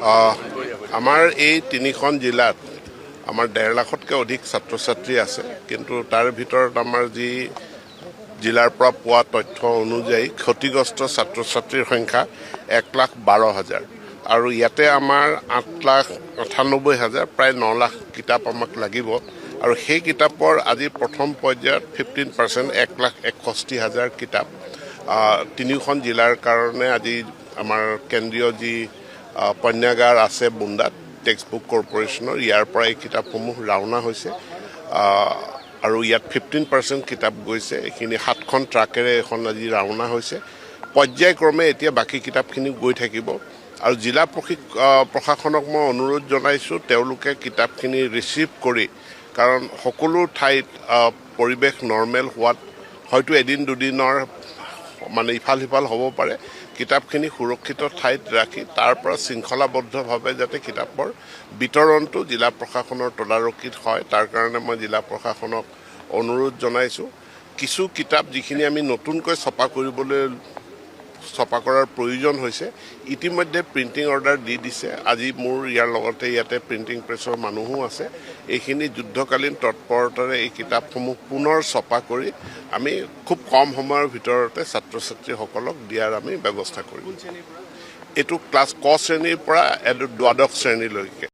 আমাৰ এই তিনিখন জিলাত আমাৰ 1.5 লাখতকৈ অধিক ছাত্ৰ ছাত্ৰী আছে। কিন্তু তাৰ ভিতৰত আমাৰ যি জিলাৰ পৰা পোৱা তথ্য অনুযায়ী ক্ষতিগ্ৰস্ত ছাত্ৰ ছাত্ৰীৰ সংখ্যা 1,12,000 আৰু ইয়াতে আমাৰ 8,98,000, প্ৰায় 9 লাখ কিতাপ আমাক লাগিব। আৰু সেই কিতাপৰ আজি প্ৰথম পৰ্যায়ত 15%, 1,61,000 কিতাপ তিনিওখন জিলাৰ কাৰণে আজি আমাৰ কেন্দ্ৰীয় যি পণ্যাগাৰ আছে বোন্দাত টেক্সট বুক কৰ্পৰেশ্যনৰ, ইয়াৰ পৰা এই কিতাপসমূহ ৰাওনা হৈছে আৰু ইয়াত 15% কিতাপ গৈছে। এইখিনি সাতখন ট্ৰাকেৰে এখন আজি ৰাওনা হৈছে। পৰ্যায়ক্ৰমে এতিয়া বাকী কিতাপখিনি গৈ থাকিব। আৰু জিলা প্ৰশাসনক মই অনুৰোধ জনাইছোঁ, তেওঁলোকে কিতাপখিনি ৰিচিভ কৰি, কাৰণ সকলো ঠাইত পৰিৱেশ নৰ্মেল হোৱাত হয়তো এদিন দুদিনৰ মানে ইফাল সিফাল হ'ব পাৰে, কিতাপখিনি সুৰক্ষিত ঠাইত ৰাখি তাৰ পৰা শৃংখলাবদ্ধভাৱে যাতে কিতাপৰ বিতৰণটো জিলা প্ৰশাসনৰ তদাৰকীত হয়, তাৰ কাৰণে মই জিলা প্ৰশাসনক অনুৰোধ জনাইছোঁ। কিছু কিতাপ যিখিনি আমি নতুনকৈ ছপা কৰাৰ প্ৰয়োজন হৈছে, ইতিমধ্যে প্ৰিণ্টিং অৰ্ডাৰ দি দিছে। আজি মোৰ ইয়াৰ লগতে ইয়াতে প্ৰিণ্টিং প্ৰেছৰ মানুহো আছে। এইখিনি যুদ্ধকালীন তৎপৰতাৰে এই কিতাপসমূহ পুনৰ ছপা কৰি আমি খুব কম সময়ৰ ভিতৰতে ছাত্ৰ ছাত্ৰীসকলক দিয়াৰ আমি ব্যৱস্থা কৰিম। এইটো ক্লাছ ক শ্ৰেণীৰ পৰা দ্বাদশ শ্ৰেণীলৈকে।